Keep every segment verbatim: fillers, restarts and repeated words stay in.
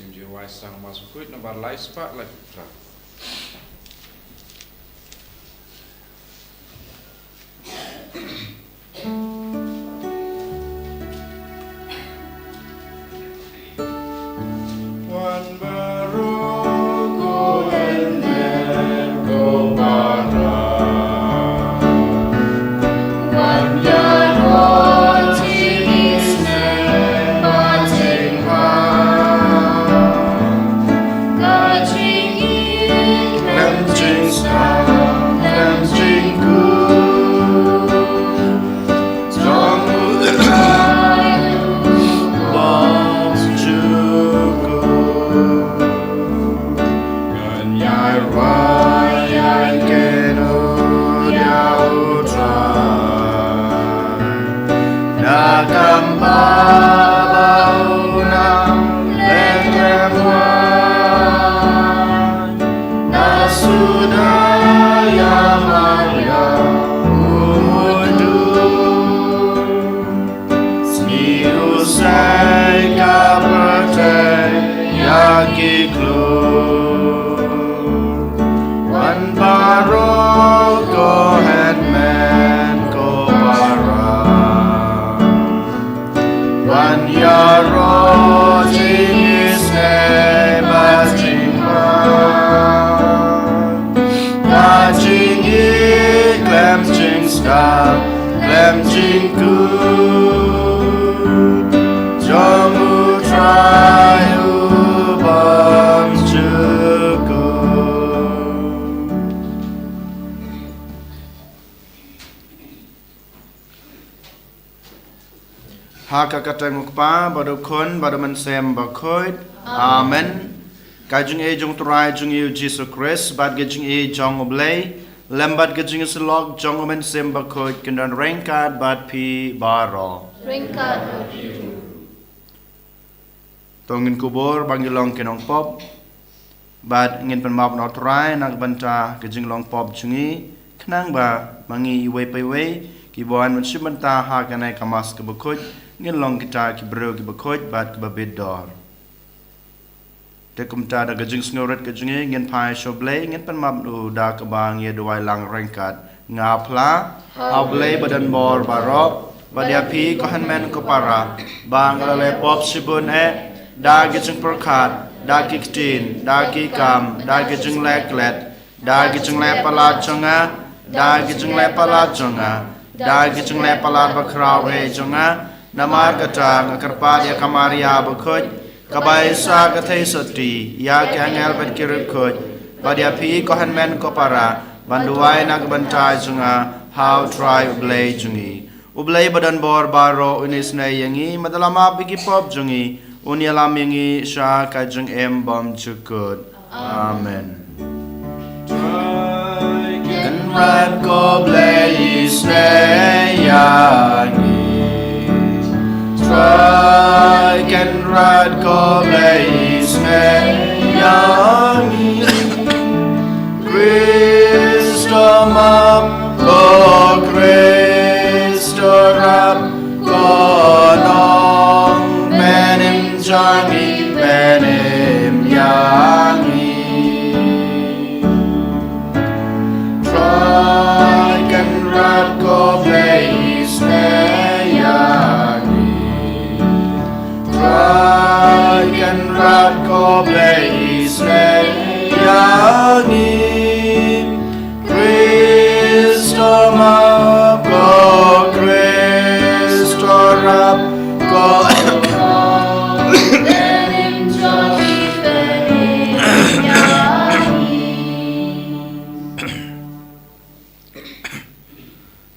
Jingduwai sang Mass Bakhuid nombar lai spah laiphew phra. Wan baroh ko hynmen ko para. Wan ïaroh jingïaseng bad jingmut. Ka jingïeit khlem jingstad khlem jingkhuid jong U Trai uba jukut. Ngan ïai rwai ïa kynnoh ïa U Trai. Na ka bynta ba u nang leh khlem wad. Na suda ïa Maria u mutdur. Sngi u sei ka pyrthei ïa ki klur. Wan baroh ko hynmen ko para. Wan ïaroh jingïaseng bad jingmut. Ka jingïeit khlem jingstad khlem jingkhuid jong U Trai u bymjukut. Ha ka kyrteng U Kpa bad U Khun bad U Mynsiem Bakhuid. Amen. Ka jingïeit jong U Trai jong ngi U Jisu Khrist bad ka jingïeit jong U Blei lem bad ka jingïasyllok jong U Mynsiem Bakhuid kin don ryngkat bad phi baroh. Ryngkat bad phi. To ngin kubur ba ngi long ki nongpop bad ngin pynmap na U Trai na ka bynta ka jinglong pop jong ngi, khnang ba ma ngi iwei pa iwei kiba wan ban shim bynta ha kane ka Mass kaba khuid ngin long kita ki briew kiba khuid bad kiba bit dor. Te kumta da ka jingsngewrit ka jong ngi ngin phai sha U Blei, ngin pynmap na u da kaba ngi duwai lang ryngkat. Nga phla ha U Blei ba don bor baroh, bad ïa phi ko hynmen ko para, ba nga la leh pop shibun eh, da ki jingpyrkhat, da ki ktien, da ki kam, da ki jingleh klet, da ki jingleh palat jong nga, da ki jingleh palat jong nga, da ki jingleh palat bakhraw eh jong nga. Namar kata nga kyrpad ïa ka Maria bakhuid, kaba isa ka theisotti, ïa ki angel bad ki riewkhuid, bad ïa phi ko hynmen ko para, ban duwai na ka bynta jong nga ha U Trai U Blei jong ngi. U Blei ba don bor baroh un isynei ïa ngi, bad da la map ïa ki pop jong ngi, un ïalam ïa ngi sha ka jingim bymjukut. Amen. Trai Kynrad ko Blei isynei ïa ngi. Trai Kynrad ko Blei isynei ïa ngi. Khrist to map, ko Khrist to rap, ko nongpynim jong ngi pynim ïa ngi. Trai Kynrad ko Blei isynei ïa ngi. Trai Kynrad ko Blei isynei ïa ngi. Khrist to map, ko Khrist to rap, ko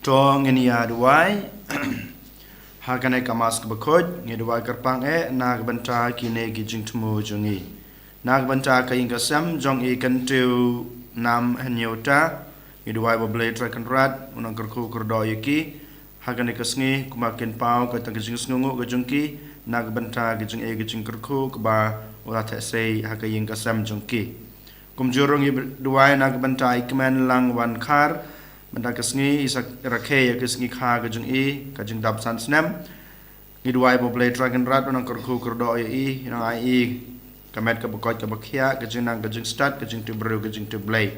To ngin ïa duwai. Ha kane ka Mass kaba khuid ngi duwai kyrpang eh na ka bynta kine ki jingthmu jong ngi. Na ka bynta ka ïing ka sem jong i Kyntiew Namhynñiewta, ngi duwai ba U Blei Trai Kynrad un nang kyrkhu kyrdoh ïa ki ha kane ka sngi, kumba kin paw kata ka jingsngewnguh ka jong ki na ka bynta ka jingïeit ka jingkyrkhu kaba u la theh sei ha ka ïing ka sem jong ki. Kumjuh ruh ngi duwai na ka bynta i Kmen Langwankhar, bynta ka sngi i sa rakhe ïa ka sngi kha ka jong i, ka jingdap san snem. Ngi duwai ba U Blei Trai Kynrad un nang kyrkhu kyrdoh ïa i, nang ai i ka met kaba koit kaba khiah, ka jingnang ka jingstad, ka jingtip briew ka jingtip Blei.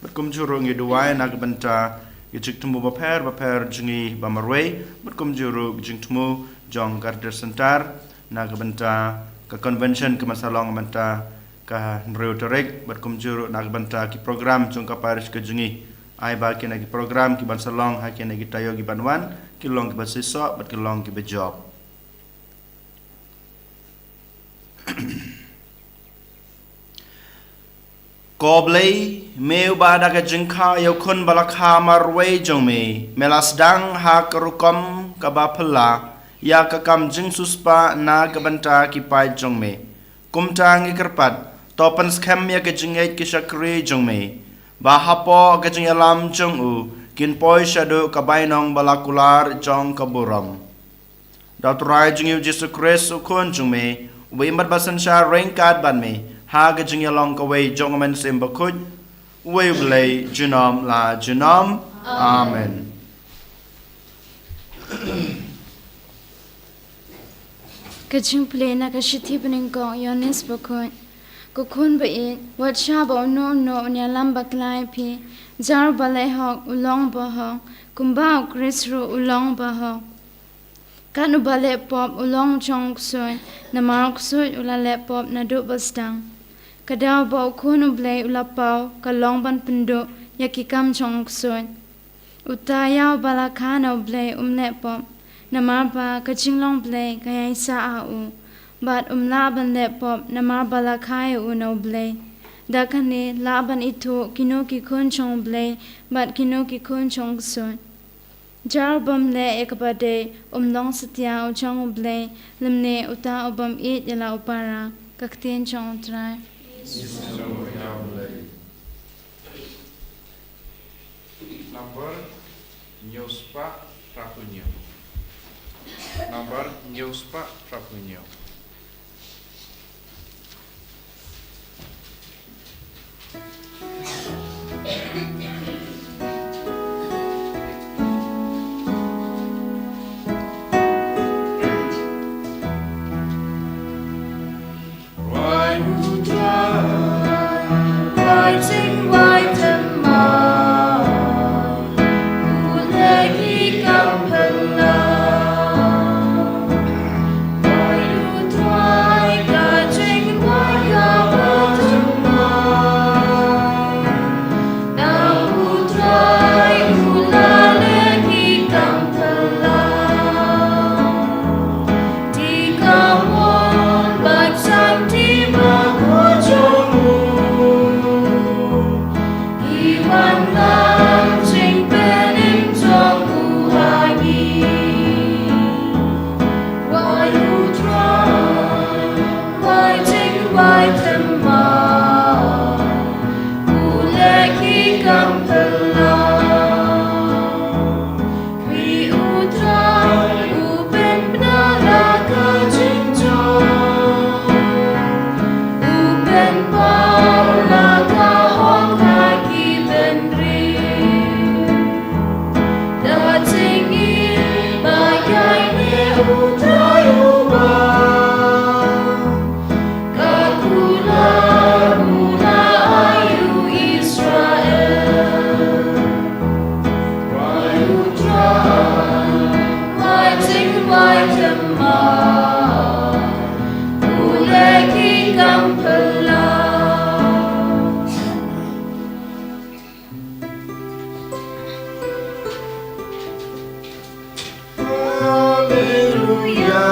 Bad kumjuh ruh ngi duwai na ka bynta ki jingthmu bapher bapher jong ngi ba marwei, bad kumjuh ruh ki jingthmu jong ka Retirement Centre na ka bynta ka convention ka ban sa long mynta ka hynriew tarik, bad kumjuh ruh na ka bynta ki program jong ka parish ka jong ngi. Ai ba kine ki program ki ban sa long ha kine ki taïew ki ban wan ki long kiba shisha bad ki long kiba jop. Ko Blei, me uba da ka jingkha ïa u khun ba la kha marwei jong me, me la sdang ha ka rukom kaba phylla ïa ka kam jingsiewspah na ka bynta ki paid jong me. Kumta ngi kyrpad, to pynskhem ïa ka jingngeit ki shakri jong me, ba hapoh ka jingïalam jong u kin poi shaduh ka bainong ba la kular jong ka burom. Da u Trai jong ngi u Jisu Khrist u Khun jong me, uba im bad ba synshar ryngkat bad me ha ka jingïalong kawei jong u Mynsiem Bakhuid, uwei u Blei junom la junom. Amen. Ka jingpule na ka shithi banyngkong u Ïoannis Bakhuid. Ko khun ba ïeit, wat shah ba uno uno un ïalam bakla ïa phi. Jar uba leh hok u long bahok, kumba u Khrist ruh u long bahok. Kat uba leh pop u long jong u ksuid, namar u ksuid u la leh pop naduh ba sdang. Ka daw ba u Khun u Blei u la paw ka long ban pynduh ïa ki kam jong u ksuid. Uta ïa uba la kha na u Blei um leh pop, namar ba ka jinglong Blei ka ïaisah ha u. Bad um lah ban leh pop namar ba la kha ïa u na u Blei. Da kane lah ban ithuh kino ki khun jong u Blei bad kino ki khun jong u ksuid. Jar u bym leh ïa kaba dei um long satia u jong u Blei, lymne uta u bym ïeit ïa la u para. Ka ktien jong u Trai. Nambar hynñiew spah phra phew hynñiew. Nambar hynñiew spah phra phew hynñiew. Alleluia,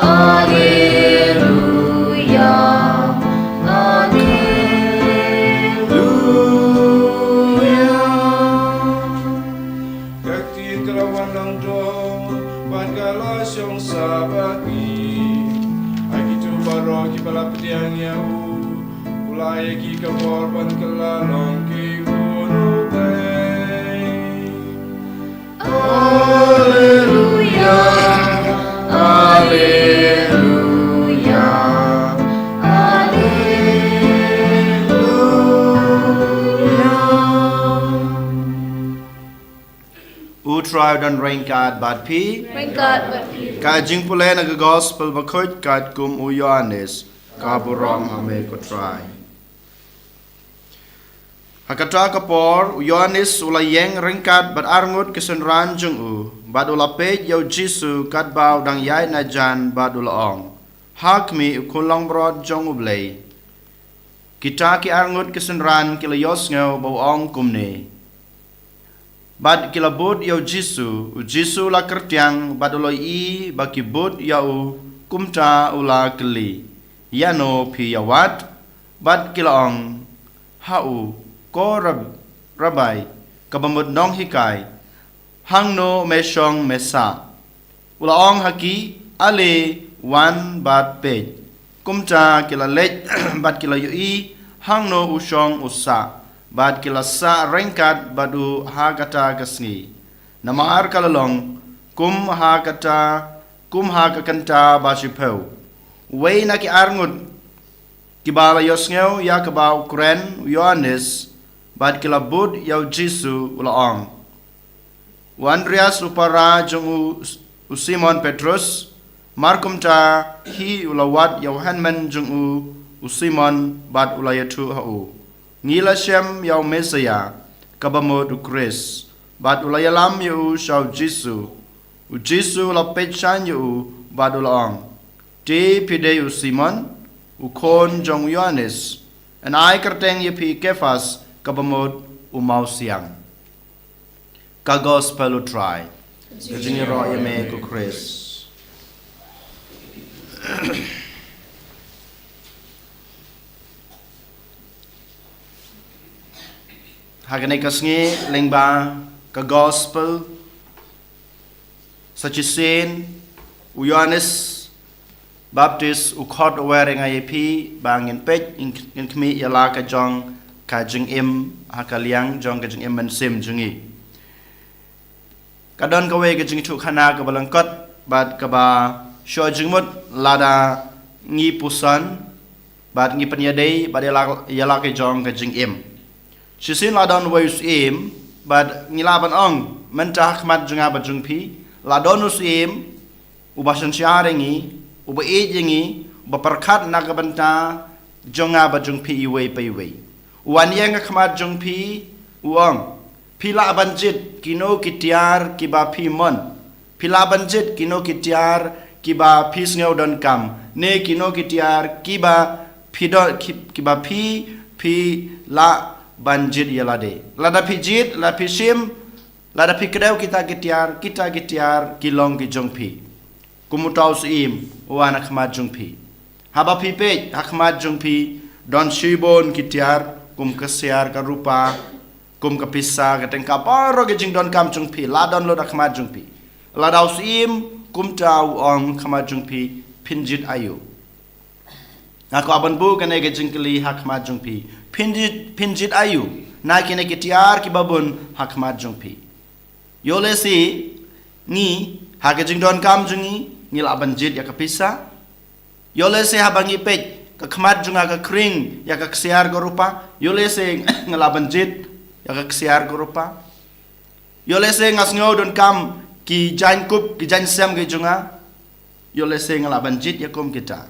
alleluia, alleluia. Ka ktien ka la wan long dor, bad ka la shong sha ba ki. Ai kito baroh kiba la pdiang ïa u, u la ai ïa ki ka bor ban kylla long ki khun u Blei. Alleluia, alleluia, alleluia. U Trai u don ryngkat bad phi. Ryngkat bad phi. Ka jingpule na ka Gospel Bakhuid katkum u Ïoannis. Ka burom ha me ko Trai. Ha kata ka por, u Ïoannis u la ïeng ryngkat bad arngut ki synran jong u, bad u la peit ïa u Jisu katba u dang ïaid na jan bad u la ong, "Ha khmih, u khun langbrot jong U Blei." Kita ki arngut ki synran ki la ïohsngew ba u ong kumne. Bad ki la bud ïa u Jisu, u Jisu u la kyrtiang, bad u la ïohi ba ki bud ïa u, kumta u la kylli, "Ïano phi ïa wad?" Bad ki la ong ha u, "Ko Rab-, Rabbi, kaba mut nonghikai, hangno me shong me sah?" U la ong ha ki, "Ale wan bad peit." Kumta ki la leit bad ki la ïohi hangno u shong u sah, bad ki la sah ryngkat bad u ha kata ka sngi. Namar ka la long kum ha kata, kum ha ka kynta ba shiphew. Uwei na ki arngut kiba la ïohsngew ïa kaba u kren u Ïoannis, bad ki la bud ïa u Jisu, u la ong, "U Andreas u para jong u, u Simon Petrus, mar kumta hi u la wad ïa u hynmen jong u, u Simon, bad u la ïathuh ha u, 'Ngi la shem ïa u Messaïah, kaba mut u Khrist.' Bad u la ïalam ïa u sha u Jisu. U Jisu u la peit shane ïa u, bad u la ong, 'Te phi dei u Simon, u khun jong u Ïoannis. Yn ai kyrteng ïa phi Kephas, kaba mut u mawsiang.'" Ka Gospel u Trai. Ka jingïaroh ïa me ko Khrist. Ha kane ka sngi lyngba ka Gospel, sa shisien u Ïoannis Baptis u khot u wer ïa nga ïa phi ba ngin peit, ngin, ngin khmih ïa la ka jong ka jingim ha ka liang jong ka jingim mynsiem jong ngi. Ka don kawei ka jingïathuhkhana kaba lyngkot bad kaba shu jingmut lada ngi puson bad ngi pynïadei bad ïa la, ïa la ka jong ka jingim. Shisien la don uwei u syiem, bad ngi lah ban ong mynta ha khmat jong nga bad jong phi, la don u syiem uba synshar ïa ngi, uba ïeit ïa ngi, uba pyrkhat na ka bynta jong nga bad jong phi iwei pa iwei. U wan ïeng ha khmat jong phi, u ong, "Phi lah ban jied kino ki tiar kiba phi mon. Phi lah ban jied kino ki tiar kiba phi sngew donkam, ne kino ki tiar kiba phi don, ki, kiba phi, phi lah ban jied ïa lade. Lada phi jied, lada phi shim, lada phi kdew kita ki tiar, kita ki tiar ki long ki jong phi." Kum uta u syiem u wan ha khmat jong phi. Haba phi peit ha khmat jong phi, don shibun ki tiar, kum ka ksiar ka rupa, kum ka pisa, ka tyngka, baroh ki jingdonkam jong phi la don lut ha khmat jong phi. Lada u syiem kumta u ong ha khmat jong phi, "Phin jied aïu?" Nga kwah ban buh kane ka jingkylli ha khmat jong phi. Phin jied, phin jied aïu na kine ki tiar kiba bun ha khmat jong phi? Ïoh lehse ngi, ha ka jingdonkam jong ngi, ngi lah ban jied ïa ka pisa. Ïoh lehse haba ngi peit ha khmat jong nga ka khring ïa ka ksiar ka rupa, ïoh lehse nga lah ban jied ïa ka ksiar ka rupa. Ïoh lehse nga sngew donkam ki jaiñkup, ki jaiñsem ki jong nga, ïoh lehse nga lah ban jied ïa kum kita.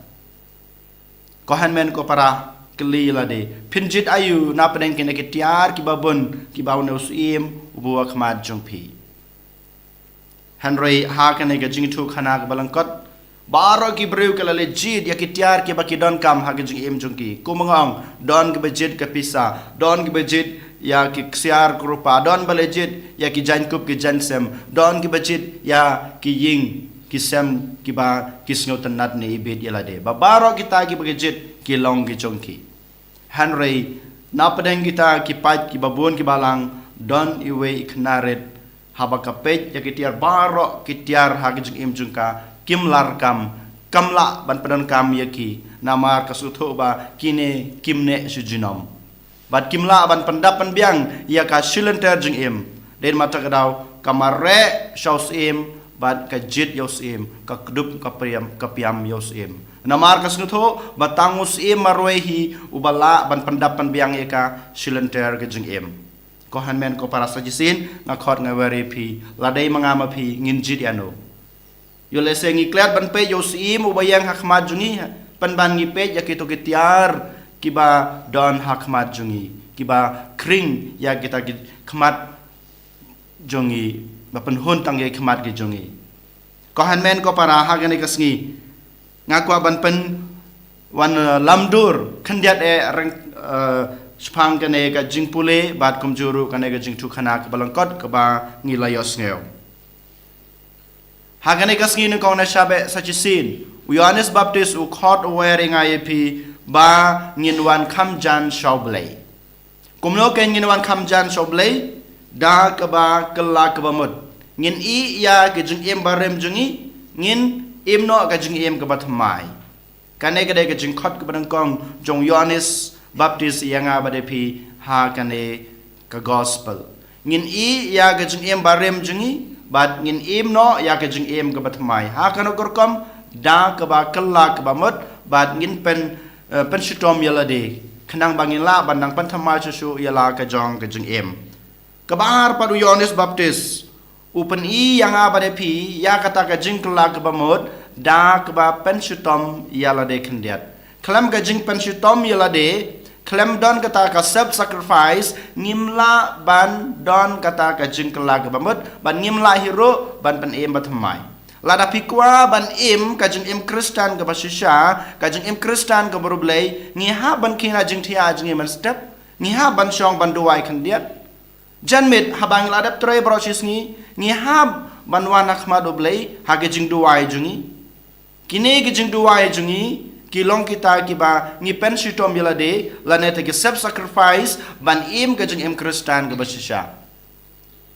Ko hynmen ko para, kylli ïa lade, phin jied aïu na pdeng kine ki tiar kiba bun kiba une u syiem u buh ha khmat jong phi? Hynrei ha kane ka jingïathuhkhana kaba lyngkot, baroh ki briew ki la leit jied ïa ki tiar kiba ki donkam ha ka jingim jong ki. Kum nga ong, don kiba jied ka pisa, don kiba jied ïa ki ksiar ka rupa, don ba leit jied ïa ki jaiñkup ki jaiñsem, don kiba jied ïa ki ïing ki sem kiba ki sngewtynnad ne ibit ïa lade. Ba baroh kita kiba ki jied ki long ki jong ki. Hynrei na pdeng kita ki paid kiba bun kiba lang, don iwei i khynnah rit, haba ka peit ïa ki tiar baroh ki tiar ha ka jingim jong ka, kim lah kam, kam lah ban pyndonkam ïa ki, namar ka sngewthuh ba kine kim neh sha junom. Bad kim lah ban pyndap pynbiang ïa ka shilynter jingim. Dei na kata ka daw ka mareh sha u syiem bad ka jied ïa u syiem, ka kdup ka piam, ka piam ïa u syiem. Namar ka sngewthuh ba tang u syiem marwei hi uba lah ban pyndap pynbiang ïa ka shilynter ka jingim. Ko hynmen ko para, sa shisien nga khot nga wer ïa phi, lada ma nga ma phi, ngin jied ïano? Ïoh lehse ngi klet ban peit ïa u syiem uba ïeng ha khmat jong ngi, Pynban ngi peit ïa kito ki tiar kiba don ha khmat jong ngi, kiba khring ïa kita ki khmat jong ngi, ba pynhun tang ïa ki khmat ki jong ngi. Ko hynmen ko para, ha kane ka sngi nga kwah ban pynwan, eh, lamdur khyndiat eh reng, eh, shaphang kane ka jingpule bad kumjuh ruh kane ka jingthoh khana kaba lyngkot kaba ngi la ïohsngew. Ha kane ka sngi nyngkong na Sabbath sa shisien, u Ïoannis Baptist u khot u wer ïa nga ïa phi ba ngin wan kham jan sha U Blei. Kumno kein ngin wan kham jan sha U Blei? Da kaba kylla kaba mut. Ngin ïeh ïa ka jingim barim jong ngi, ngin im noh ka jingim kaba thymmai. Kane ka dei ka jingkhot kaba nyngkong jong u Ïoannis Baptist ïa nga bad ïa phi ha kane ka gospel. Ngin ïeh ïa ka jingim barim jong ngi, bad ngin im noh ïa ka jingim kaba thymmai. Ha kano ka rukom? Da kaba kylla kaba mut, bad ngin pyn, eh, pynshitom ïa lade, khnang ba ngin lah ban nang pynthymmai shuh shuh ïa la ka jong ka jingim. Kaba ar pat, u Ïoannis Baptist u pyni ïa nga bad ïa phi ïa kata ka jingkylla kaba mut da kaba pynshitom ïa lade khyndiat. Khlem ka jingpynshitom ïa lade, khlem don kata ka self sacrifice, ngim lah ban don kata ka jingkylla kaba mut, ban ngim lah hi ruh ban pynim ba thymmai. Lada phi kwah ban im ka jingim Khristan kaba shisha, ka jingim Khristan kaba riewblei, ngi hap ban khie na jingthiah jingim mynstep, ngi hap ban shong ban duwai khyndiat. Janmiet haba ngi la dep trei baroh shi sngi, ngi hap ban wan ha khmat U Blei ha ka jingduwai jong ngi. Kine ka jingduwai jong ngi ki long kita kiba ngi pynshitom ïa lade, lane te ki self sacrifice, ban im ka jingim Khristan kaba shisha.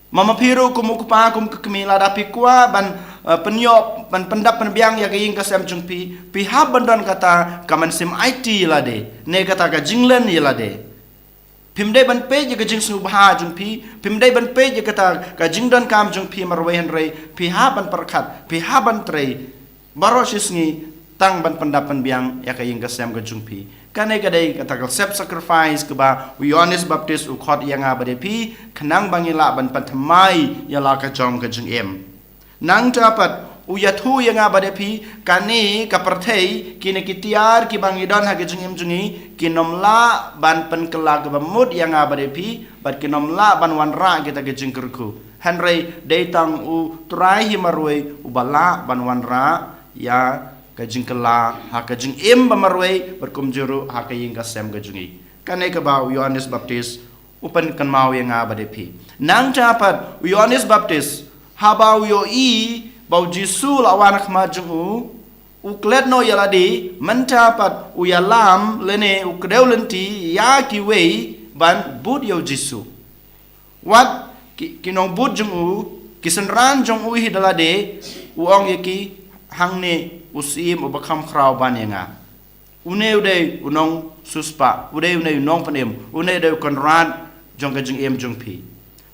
Ma ma phi ruh kum u kpa kum ka kmie, lada phi kwah ban, eh, pynïoh, ban pyndap pynbiang ïa ka ïing ka sem jong phi, phi hap ban don kata ka mynsiem aiti ïa lade, ne kata ka jinglen ïa lade. Phim dei ban peit ïa ka jingsngewbha jong phi, phim dei ban peit ïa kata ka jingdonkam jong phi marwei, hynrei phi hap ban pyrkhat, phi hap ban trei baroh shi sngi tang ban pyndap pynbiang ïa ka ïing ka sem ka jong phi. Kane ka dei kata ka self sacrifice kaba u Ïoannis Baptist u khot ïa nga bad ïa phi, khnang ba ngin lah ban pynthymmai ïa la ka jong ka jingim. Nangta pat u ïathuh ïa nga bad ïa phi, kane ka pyrthei, kine ki tiar kiba ngi don ha ka jingim jong ngi, kin ym lah ban pynkylla kaba mut ïa nga bad ïa phi, bad kin ym lah ban wanrah kita ki jingkyrkhu. Hynrei dei tang U Trai hi marwei uba lah ban wanrah ïa ka jingkylla ha ka jingim ba marwei, bad kumjuh ruh ha ka ïing ka sem ka jong ngi. Kane kaba u Ïoannis Baptist u pynkynmaw ïa nga bad ïa phi. Nangta pat u Ïoannis Baptist, haba u ïohi ba u Jisu u la wan ha khmat jong u, u klet noh ïa lade, mynta pat u ïalam lane u kdew lynti ïa kiwei ban bud ïa u Jisu. Wat ki, ki nongbud jong u, ki synran jong u hi da lade, u ong ïa ki, hangne u syiem uba kham khraw ban ïa nga. Une u dei u nongsiewspah, u dei une u nongpynim, une u dei u kynrad jong ka jingim jong phi.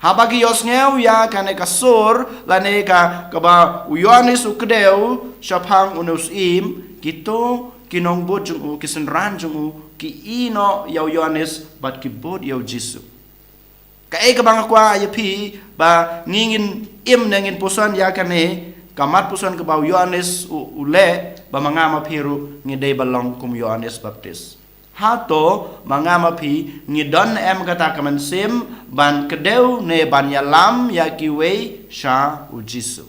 Haba ki ïohsngew ïa kane ka sur, lane ka, kaba u Ïoannis u kdew shaphang une u syiem, kito ki nongbud jong u, ki synran jong u, ki ïeh noh ïa u Ïoannis bad ki bud ïa u Jisu. Kaei kaba nga kwah ïa phi ba ngi ngin im ne ngin puson ïa kane ka mat puson kaba u Ïoannis u, u leh, ba ma nga ma phi ruh ngi dei ban long kum u Ïoannis Baptist. Hato ma nga ma phi ngi don em kata ka mynsiem ban kdew ne ban ïalam ïa kiwei sha u Jisu?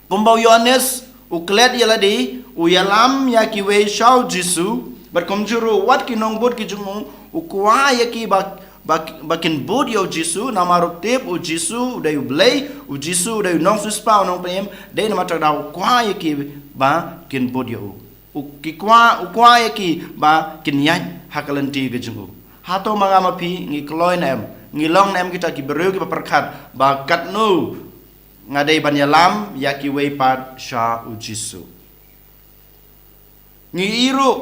Kumba u Ïoannis u klet ïa lade, u ïalam ïa kiwei sha u Jisu, bad kumjuh ruh wat ki nongbud ki jong u, u kwah ïa ki ba, ba, ba kin bud ïa u Jisu, namar u tip u Jisu u dei U Blei, u Jisu u dei u nongsiewspah, u nongpynim, dei namar kata ka daw u kwah ïa ki ba kin bud ïa u. U ki kwah, u kwah ïa ki ba kin ïaid ha ka lynti ka jong u. Hato ma nga ma phi ngi kloi ne em, ngi long ne em kita ki briew kiba pyrkhat ba katno nga dei ban ïalam ïa kiwei pat sha u Jisu? Ngi ïohi ruh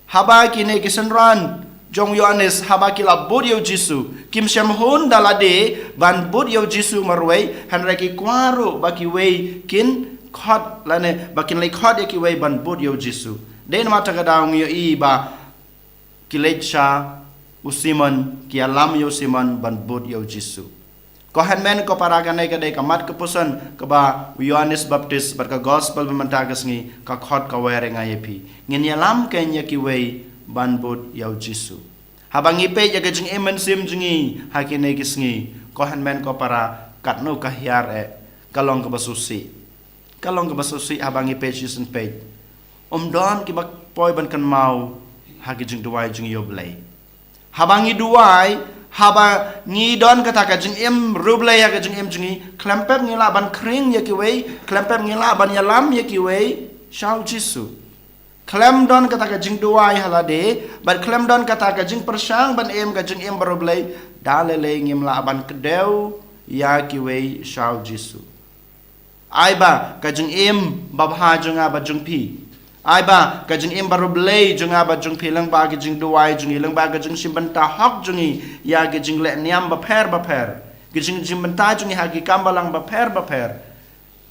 haba kine ki synran jong u Ïoannis haba ki la bud ïa u Jisu, kim shym hun da lade ban bud ïa u Jisu marwei, hynrei ki kwah ruh ba kiwei kin khot lane ba kin leit khot ïa kiwei ban bud ïa u Jisu. Dei namar kata ka daw ngi ïohi ba ki leit sha u Simon, ki ïalam ïa u Simon ban bud ïa u Jisu. Ko hynmen ko para, kane ka dei ka mat ka puson kaba u Ïoannis Baptist bad ka gospel ba mynta ka sngi ka khot ka wer ïa nga ïa phi. Ngin ïalam kein ïa kiwei ban bud ïa u Jisu. Haba ngi peit ïa ka jingim mynsiem jong ngi ha kine ki sngi, ko hynmen ko para, katno ka hiar eh, ka long kaba sngewsih. Ka long kaba sngewsih haba ngi peit shisien peit. Ym don kiba poi ban kynmaw ha ki jingduwai jong ngi ïa u Blei. Haba ngi duwai, haba ngi don kata ka jingim riewblei ha ka jingim jong ngi, khlem pep ngi lah ban khring ïa kiwei, khlem pep ngi lah ban ïalam ïa kiwei sha u Jisu. Khlem don kata ka jingduwai ha lade, bad khlem don kata ka jingpyrshang ban im ka jingim bariewblei, da lei lei ngim lah ban kdew ïa kiwei sha u Jisu. Ai ba ka jingim babha jong nga bad jong phi, ai ba ka jingim bariewblei jong nga bad jong phi, lyngba ka jingduwai jong ngi, lyngba ka jingshim bynta hok jong ngi ïa ka jingleh niam bapher bapher, ka jingshim bynta jong ngi ha ki kam balang bapher bapher,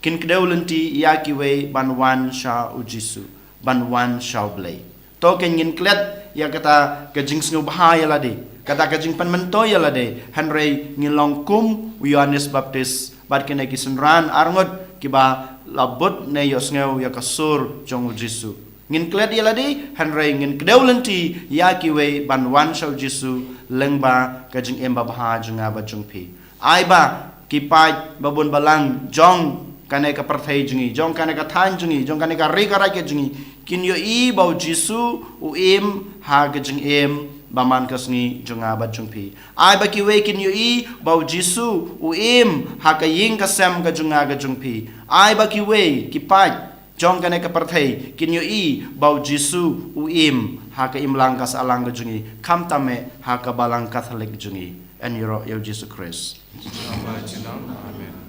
kin kdew lynti ïa kiwei ban wan sha u Jisu, ban wan sha u Blei. To kein ngin klet ïa kata ka jingsngewbha ïa lade, kata ka jingpynmyntoi ïa lade, hynrei ngin long kum u Ïoannis Baptist bad kine ki synran arngut kiba la bud ne ïohsngew ïa ka sur jong u Jisu. Ngin klet ïa lade, hynrei ngin kdew lynti ïa kiwei ban wan sha u Jisu lyngba ka jingim babha jong nga bad jong phi. Ai ba ki paid babun balang jong kane ka pyrthei jong ngi, jong kane ka thaiñ jong ngi, jong kane ka ri ka raij ka jong ngi, kin ïohi ba u Jisu u im ha ka jingim ba man ka sngi jong nga bad jong phi. Ai ba kiwei kin ïohi ba u Jisu u im ha ka ïing ka sem ka jong nga ka jong phi. Ai ba kiwei ki paid jong kane ka pyrthei kin ïohi ba u Jisu u im ha ka imlang ka sahlang ka jong ngi, khamtam eh ha ka balang Katholik jong ngi. Yn ïaroh ïa u Jisu Khrist. Amen.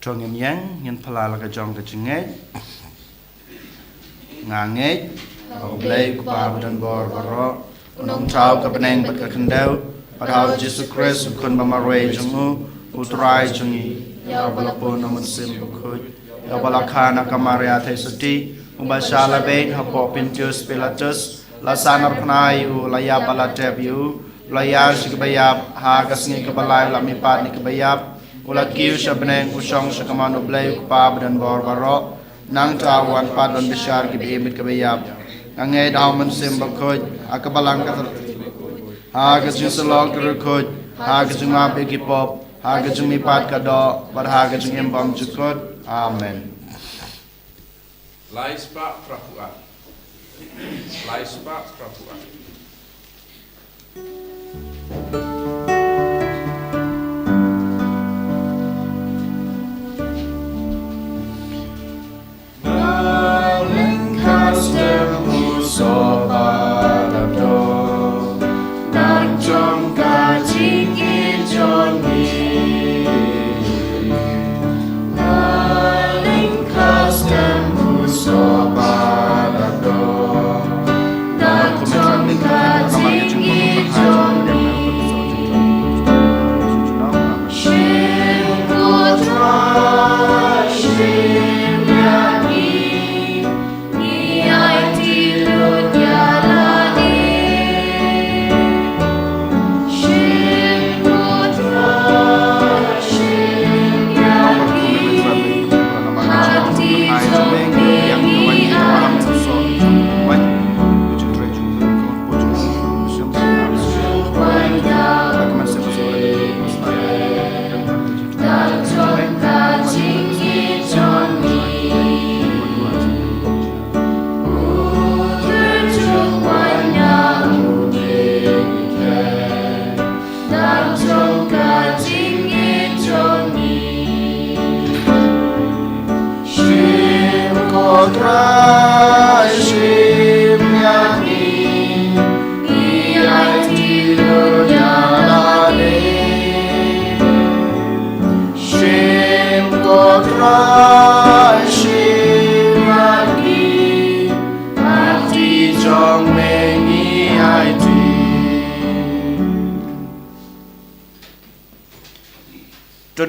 To ngin ïeng, ngin phylla la ka jong ka jingngeit. Nga ngeit ha u Blei u Kpa badonbor baroh, u nongthaw ka bneng bad ka khyndew, bad ha u Jisu Khrist u Khun bamarwei jong u, u Trai jong ngi, ïa uba la bun na u Mynsiem Bakhuid, ïa uba la kha na ka Maria Theisotti, uba shah la beit hapoh Pontius Pilatus, la sah narphna ïa u, la ïap bad la tep ïa u, la ïar sha kiba ïap, ha ka sngi kaba lai u la mihpat na kiba ïap, u la kiew sha bneng, u shong sha kamon u Blei u Kpa badonbor baroh. Nangta u wan pat ban bishar kiba im bad kiba ïap. Nga ngeit ha u Mynsiem Bakhuid, ha ka balang Katholik, ha ka jingsyllok ki riewkhuid, ha ka jingmap ïa ki pop, ha ka jingmihpat ka doh, bad ha ka jingim bymjukut. Amen. Lai spah phra phew ar. Lai spah phra phew ar.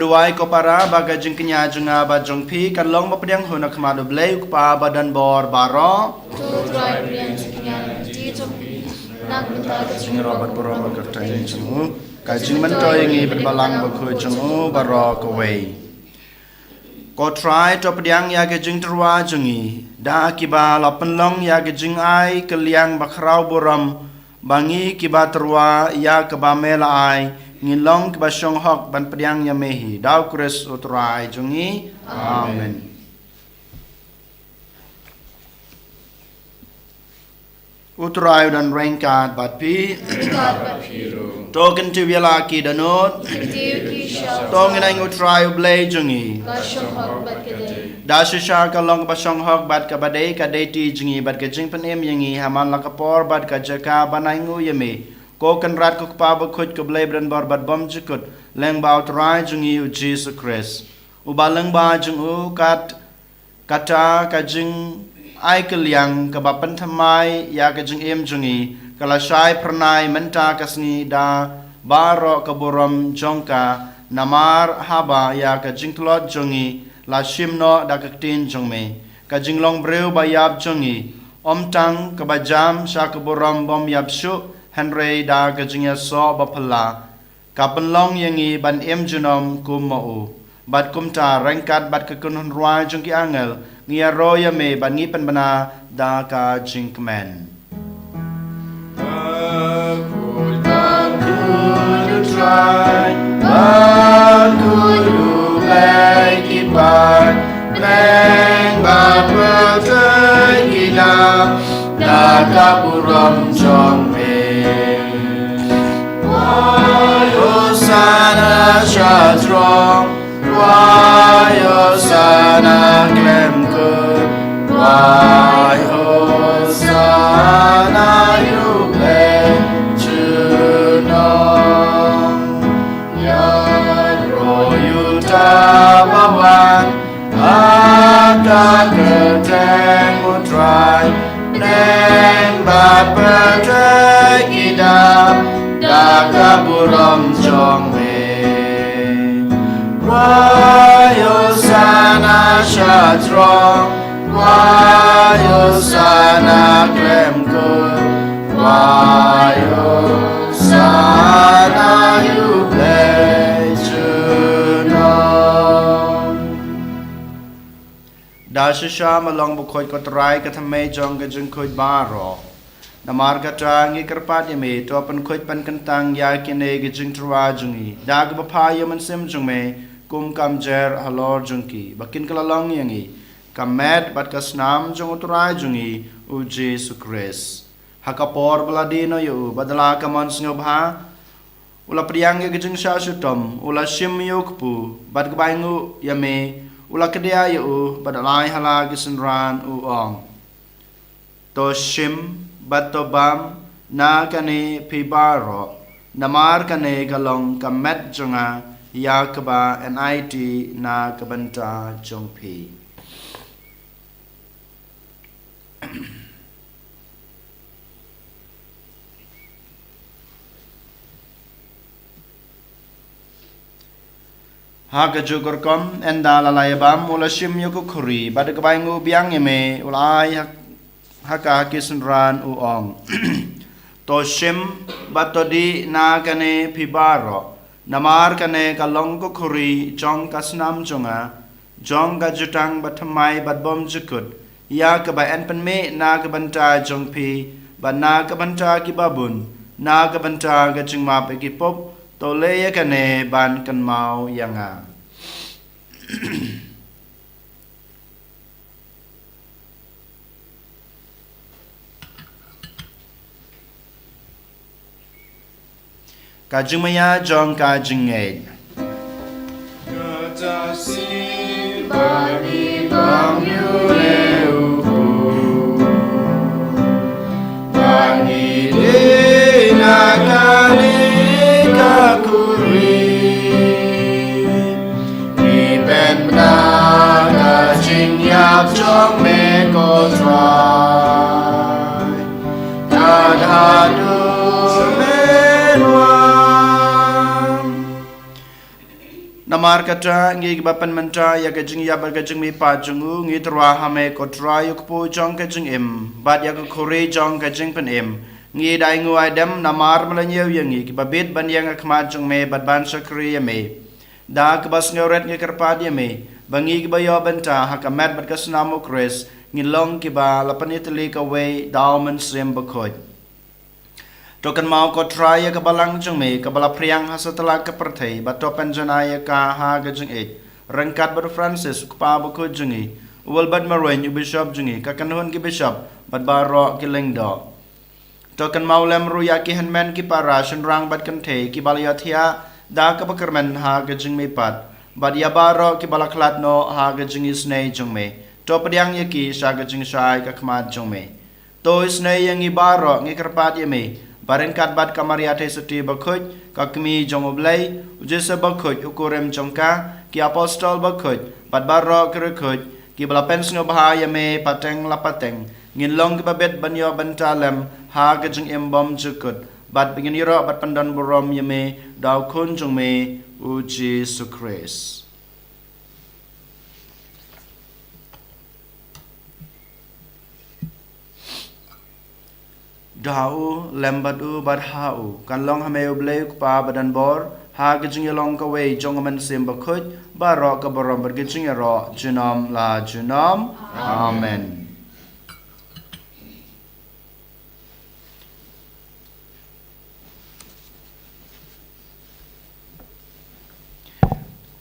Wai ko para, ba ka jingkñia jong nga bad jong phi kan long ba pdiang hun ha khmat U Blei U Kpa ba don bor baroh. To trai pdiang jingkñia na ka kti jong phi, na ka bynta ka jingïaroh bad burom bad ka kyrteng jong u. Ka jingmyntoi ïa ngi bad Balang Bakhuid jong u baroh kawei. Ko Trai, to pdiang ïa ka jingtyrwa jong ngi da kiba la pynlong ïa ka jingai kylliang bakhraw burom, ba ngi kiba tyrwa ïa kaba me la ai, ngin long kiba shong hok ban pdiang ïa me hi. Da U Khrist U Trai jong ngi. Amen. U Trai u don ryngkat bad phi. Ryngkat bad phi ruh. To kyntiew ïa la ki dohnud. Kyntiew ki sha. To ngin ai ïa U Trai U Blei jong ngi. Ka shong hok bad ka dei. Da shisha ka long kaba shong hok bad kaba dei ka dei ti jong ngi bad ka jingpynim ïa ngi ha man la ka por bad ka jaka ban ai nguh ïa me, ko Kynrad ko Kpa Bakhuid, ko Blei ba don bor bad bymjukut, lyngba U Trai jong ngi U Jisu Khrist. Uba lyngba jong u kat kata ka jingai kylliang kaba pynthymmai ïa ka jingim jong ngi, ka la shai phyrnai mynta ka sngi da baroh ka burom jong ka, namar haba ïa ka jingtlot jong ngi la shim noh da ka ktien jong me, ka jinglong briew ba ïap jong ngi, ym tang kaba jam sha ka burom bym ïap shuh, hynrei da ka jingïasoh ba phylla, ka pynlong ïa ngi ban im junom kum ma u. Bad kumta ryngkat bad ka kynhun rwai jong ki angel, ngi ïaroh ïa me bad ngi pynbna da ka jingkmen. Bakhuid, bakhuid U Trai, bakhuid U Blei ki paid, bad pyrthei ki dap da ka burom jong me. Wai Hosana sha throng, wai Hosana khlem kut, wai Hosana ïa U Blei junom. Ïaroh ïa uta uba wan ha ka kyrteng U Trai, bad pyrthei ki dap da ka burom jong me. Wai Hosana sha throng, wai Hosana khlem kut, wai Hosana ïa U Blei junom. Da shisha ma long bakhuid ko Trai, ka thymmei jong ka jingkhuid baroh. Namar kata ngi kyrpad ïa me, to pynkhuid pynkyntang ïa kine ki jingtyrwa jong ngi da kaba phai ïa u Mynsiem jong me, kum ka mjer halor jong ki, ba kin kylla long ïa ngi ka met bad ka snam jong U Trai jong ngi U Jisu Khrist. Ha ka por ba la die noh ïa u bad da la ka mon sngewbha, u la pdiang ïa ka jingshah shitom, u la shim ïa u kpu, bad kaba ainguh ïa me, u la kdiah ïa u bad u la ai ha la ki synran, u ong: To shim bad to bam na kane phi baroh, namar kane ka long ka met jong nga ïa kaba yn aiti na ka bynta jong phi. Ha kajuh ka rukom, ynda la la ïabam, u la shim ïa ka khuri, bad da kaba ainguh biang ïa me, u la ai ha, ha ka ha ki synran, u ong: To shim bad to dih na kane phi baroh, namar kane ka long ka khuri jong ka snam jong nga, jong ka jutang bathymmai bad bymjukut, ïa kaba yn pynmih na ka bynta jong phi bad na ka bynta kiba bun na ka bynta ka jingmap ïa ki pop. To leh ïa kane ban kynmaw ïa nga. Ka jingmaïa jong ka jingngeit. Kata shi ba ngi bam ïa u, ba ngi dih na kane ka khuri. Ngi pynbna ka jingïap jong me ko Trai, tad haduh men wan. Na Namar kata, ngi kiba pynmynta ïa ka jingïap bad ka jingmihpat jong u, ngi tyrwa ha me ko Trai, u kpu jong ka jingim, bad ïa ka khuri jong ka jingpynim. Ngi da ainguh aidem namar me la ñiew ïa ngi kiba bit ban ïeng ha khmat jong me bad ban shakri ïa me. Da kaba sngewrit ngi kyrpad ïa me ba ngi kiba ïoh bynta ha ka met bad ka snam u Khrist, ngin long kiba la pynïatylli kawei da u Mynsiem Bakhuid. To kynmaw ko Trai ïa ka balang jong me kaba la phriang ha satlak ka pyrthei, bad to pynjanai ïa ka ha ka jingïeit, ryngkat bad u Francis u kpa bakhuid jong ngi, u Wilbert Marwein u bishop jong ngi, ka kynhun ki bishop bad baroh ki lyngdoh. To kynmaw lem ruh ïa ki hynmen ki para, shynrang bad kynthei kiba la ïohthiah da kaba kyrmen ha ka jingmihpat, bad ïa baroh kiba la khlad noh ha ka jingisynei jong me. To pdiang ïa ki sha ka jingshai ka khmat jong me. To isynei ïa ngi baroh, ngi kyrpad ïa me, ba ryngkat bad ka Maria Theisotti bakhuid, ka Kmie jong u Blei, u Joseph bakhuid, u kurim jong ka, ki apostol bakhuid, bad baroh ki riewkhuid kiba la pynsngewbha ïa me pateng la pateng, ngin long kiba bit ban ïoh bynta lem ha ka jingim bymjukut, bad ba ngin ïaroh bad pyndonburom ïa me da u Khun jong me, u Jisu Khrist. Da u, lem bad u, bad ha u, kan long ha me u Blei u Kpa badonbor, ha ka jingïalong kawei jong u Mynsiem Bakhuid, baroh ka burom bad ka jingïaroh junom la junom. Amen.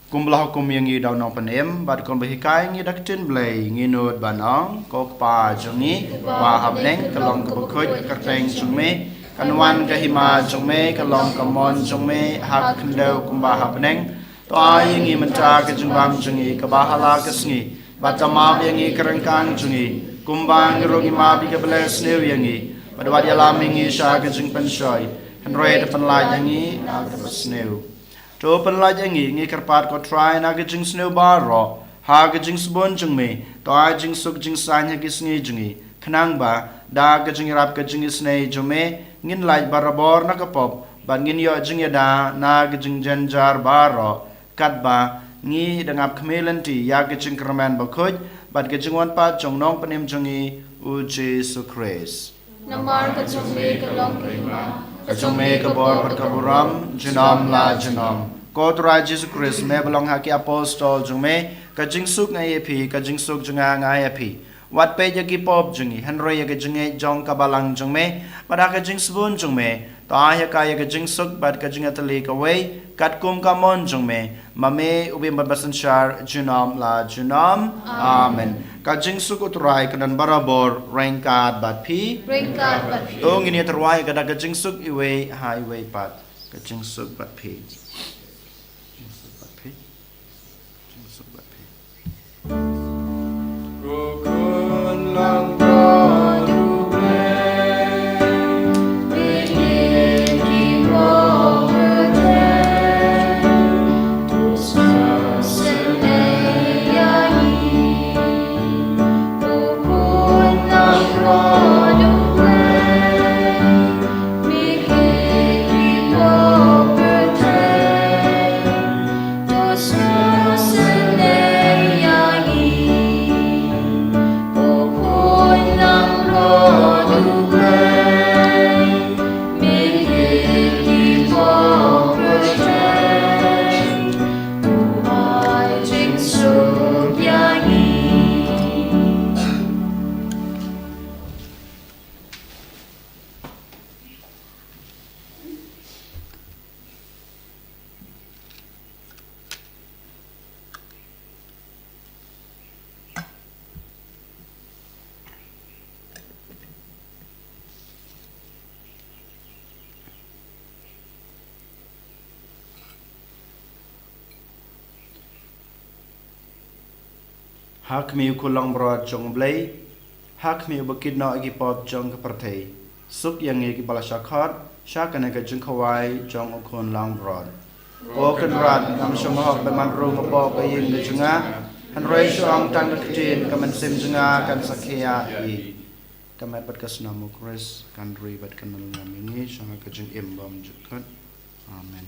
Kumba la hukum ïa ngi da u Nongpynim, bad kumba hikai ngi da ka ktien Blei, ngi nud ban ong: Ko Kpa jong ngi, uba ha bneng, ka long kaba khuid ka kyrteng jong me, kan wan ka hima jong me, ka long ka mon jong me, ha ka khyndew kumba ha bneng. To ai ïa ngi mynta ka jingbam jong ngi kaba ha la ka sngi, bad to map ïa ngi ka ryngkang jong ngi, kumba ngi ruh ngi map ïa kiba leh sniew ïa ngi, bad wat ïalam ïa ngi sha ka jingpynshoi, hynrei to pynlait ïa ngi na kaba sniew. To pynlait ïa ngi, ngi kyrpad ko Trai, na ka jingsniew baroh, ha ka jingsbun jong me, to ai jingsuk jingsaiñ ha ki sngi jong ngi, khnang ba da ka jingïarap ka jingisynei jong me, ngin lait barabor na ka pop, bad ngin ïoh jingïada na ka jingjynjar baroh, katba ngi da ngap khmih lynti ïa ka jingkyrmen bakhuid bad ka jingwan pat jong u Nongpynim jong ngi, u Jisu Khrist. Namar ka jong me ka long ka hima, ka jong me ka bor bad ka burom junom la junom. Ko Trai Jisu Khrist, me ba la ong ha ki apostol jong me: Ka jingsuk nga ai ïa phi, ka jingsuk jong nga nga ai ïa phi. Wat peit ïa ki pop jong ngi, hynrei ïa ka jingngeit jong ka balang jong me, bad ha ka jingsbun jong me, to ai ha ka ïa ka jingsuk bad ka jingïatylli kawei, katkum ka mon jong me, ma me u bym bad basynshar junom la junom. Amen. Ka jingsuk u Trai kan don barabor ryngkat bad phi. Ryngkat bad phi. To ngin ïa tyrwa ïa ka da ka jingsuk iwei ha iwei pat. Ka jingsuk bad phi. Jingsuk bad phi. Jingsuk bad phi. Ha khmih u Khun langbrot jong U Blei, ha khmih uba kit noh ïa ki pop jong ka pyrthei. Suk ïa ngi kiba la shah khot sha kane ka jingkhawai jong u Khun langbrot. Ko Kynrad, ngam shym hok ban wan rung hapoh ka ïing ka jong nga, hynrei shu ong tang da ka ktien, ka mynsiem jong nga kan sa khiah hi. Ka met bad ka snam u Khrist kan ri bad kan nang ïa ngi sha ka jingim bymjukut. Amen.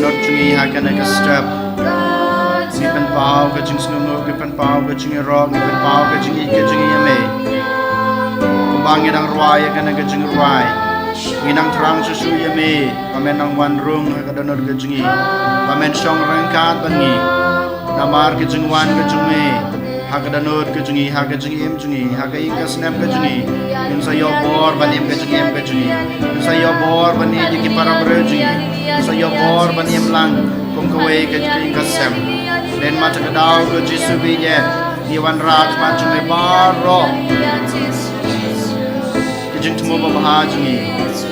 Dohnud jong ngi ha kane ka step. Ngi pynpaw ka jingsngewnguh, ngi pynpaw ka jingïaroh, ngi pynpaw ka jingïeit ka jong ngi ïa me. Kumba ngi dang rwai ïa kane ka jingrwai, ngi dang thrang shuh shuh ïa me ba men nang wan rung ha ka dohnud ka jong ngi, ba men shong ryngkat bad ngi. Namar ka jingwan ka jong me ha ka dohnud ka jong ngi, ha ka jingim jong ngi, ha ka ïing ka snem ka jong ngi, ngin sa ïoh bor ban im ka jingim ka jong ngi. Ngin sa ïoh bor ban ïeit ïa ki para briew jong ngi. Ngin sa ïoh bor ban im lang kum kawei ka ïing ka sem. Dei namar kata ka daw ko Jisu ba ïeit, ngi wanrah ha khmat jong me baroh ki jingthmu babha jong ngi,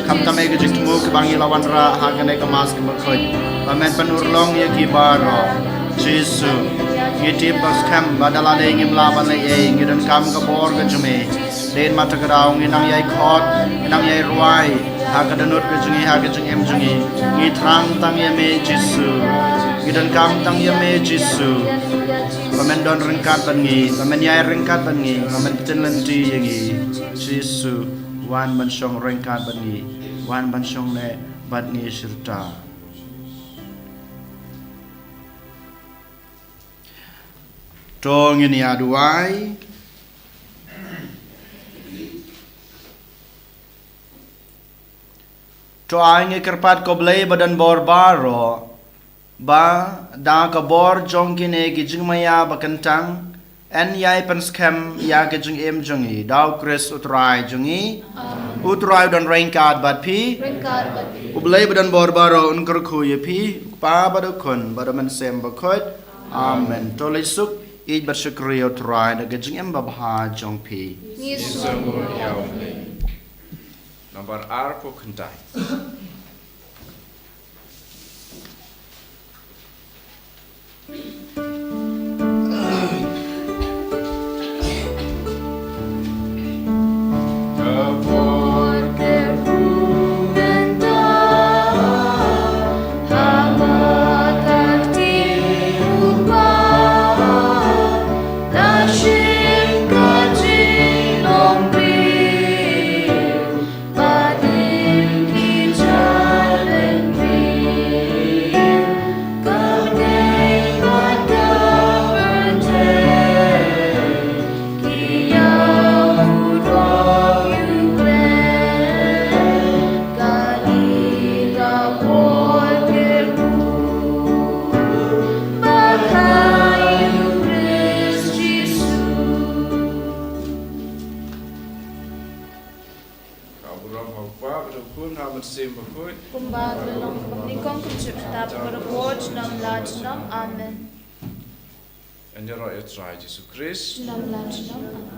khamtam eh ki jingthmu kiba ngi la wanrah ha kane ka Mass kaba khuid, ba men pynurlong ïa ki baroh. Jisu, ngi tip ba skhem ba da lade ngim lah ban leh ei, ngi donkam ka bor ka jong me. Dei namar kata ka daw ngi nang ïai khot, ngi nang ïai rwai ha ka dohnud ka jong ngi, ha ka jingim jong ngi. Ngi thrang tang ïa me Jisu. Ngi donkam tang ïa me Jisu, ba men don ryngkat bad ngi, ba men ïai ryngkat bad ngi, ba men pynlynti ïa ngi. Jisu, wan ban shong ryngkat bad ngi, wan ban shong neh bad ngi shirta. To ngin ïa duwai. To ai ngi kyrpad ko Blei ba don bor baroh, ba da ka bor jong kine ki jingmaïa ba kyntang, yn ïai pynskhem ïa ka jingim jong ngi da u Khrist u Trai jong ngi. U Trai u don ryngkat bad phi. U Blei ba don bor baroh un kyrkhu ïa phi, u Kpa bad u Khun bad u Mynsiem Bakhuid. Amen. To leit suk, ïeit bad shakri ïa u Trai da ka jingim babha jong phi. Ngi sngewbha ïa u Blei. Nambar ar, phew khyndai. Ka burom ha u Kpa bad u Khun bad u Mynsiem Bakhuid. Kumba ka la long, kumba ka nyngkong, kumjuh mynta bad barabor, junom la junom. Amen. Yn ïaroh ïa u Trai Jisu Khrist. Junom la junom. Amen.